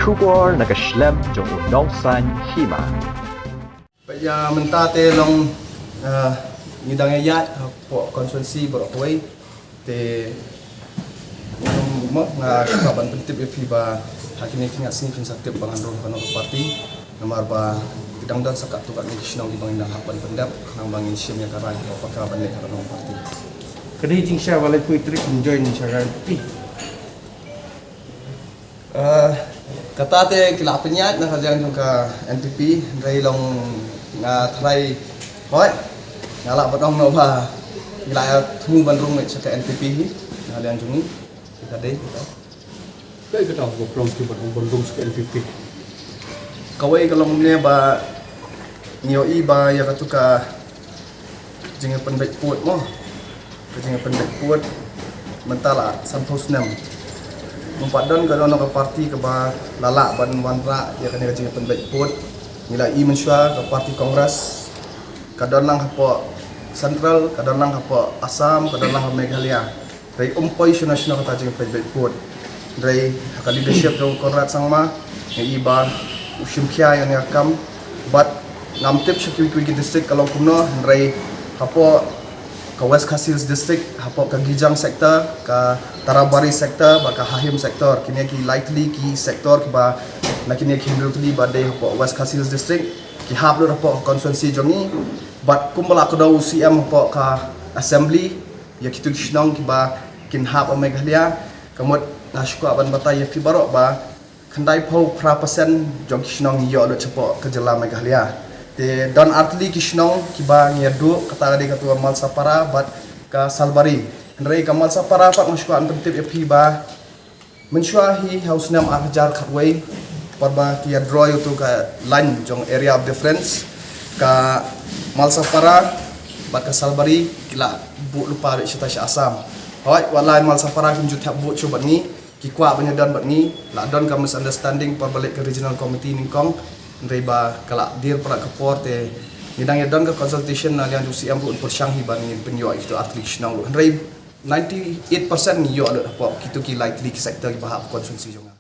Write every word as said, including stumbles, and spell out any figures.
Khubor na ka shlem jong u nongsan hima. Ba ïa mynta te long, eh, ngi dang ïa ïaid hapoh constituency baroh kawei. Te, um, mo, nga kwah ban pyntip ïa phi ba ha kine ki sngi phin sa tip ba ngan rung ha kano ka party. Namar ba ki dang don sa katto katne ki shnong kiba ngin dang hap ban pyndep, khnang ba ngin shim ïa ka rai ba ka ban leh ha kano ka party. Ka dei jingshisha ba laiphew tarik ngin join sha ka N P P. Eh, kata te ki la pynïaid na ka liang jong ka N P P, hynrei long nga tharai, hooid, nga lah ban ong noh ba ngi la ïa thmu ban rung beit sha ka N P P hi, na ka liang jong ngi, ka dei kata. Kaei kata ba pynlong phi ban ong ban rung sha ka N P P? Kawei ka long ne ba ngi ïohi ba ïa katu ka jingïapynbeit vote mo. Ka jingïapynbeit vote mynta la sanphew snem. Mynta pat don ka don ka party kaba la lah ban wanrah ïa kane ka jingïapynbeit vote. Ngi la i mynshuwa ka party Congress. Ka don lang hapoh Central, ka don lang hapoh Assam, ka don lang ha Meghalaya. Hynrei um poi shano shano kata jingpynbeit vote. Hynrei ha ka leadership jong Conrad Sangma, nga i ba u shim khia ïa kane ka kam. Bad ngam tip sha kiwei kiwei ki district ka long kumno, hynrei hapoh ka West Khasi Hills District, hapoh ka Gijang sector, ka Tarabari sector, bad ka Hahim sector, kine ki lai tylli ki sector kiba, na kine ki hynriew tylli ba dei hapoh West Khasi Hills District, ki hap lut hapoh ka constituency jong ngi. Bad kumba la kdew u C M hapoh ka assembly, ïa kitu ki shnong kiba kin hap ha Meghalaya, ka mut nga shu kwah ban batai ïa phi baroh ba khyndaiphew phra percent jong ki shnong ngi ïoh lut shapoh ka jylla Meghalaya. Te don artylli ki shnong kiba ngi ïa duh, kata ka dei katu ka Malsapara bad ka Salbari. Hynrei ka Malsapara pat nga shu kwah ban pyntip ïa phi ba mynshuwa hi ha u snem ar hajar khatwei, por ba ki ïa draw ïa utu ka line jong area of difference, ka Malsapara bad ka Salbari ki la buh lypa beit shata sha Assam. Hooid, wat la Malsapara kim ju thep buh shuh bad ngi, ki kwah ban ïa don bad ngi, la don ka misunderstanding por ba leit ka regional committee nyngkong, hynrei ba ka la dier palat ka por te ngi dang ïa don ka consultation na liang jong u C M ruh un pyrshang hi ban ngin pynïoh ïa kitu artylli ki shnong ruh. Hynrei ninety-eight percent ngi ïoh lut hapoh kitu ki lai tylli ki sector kiba hap constituency jong nga.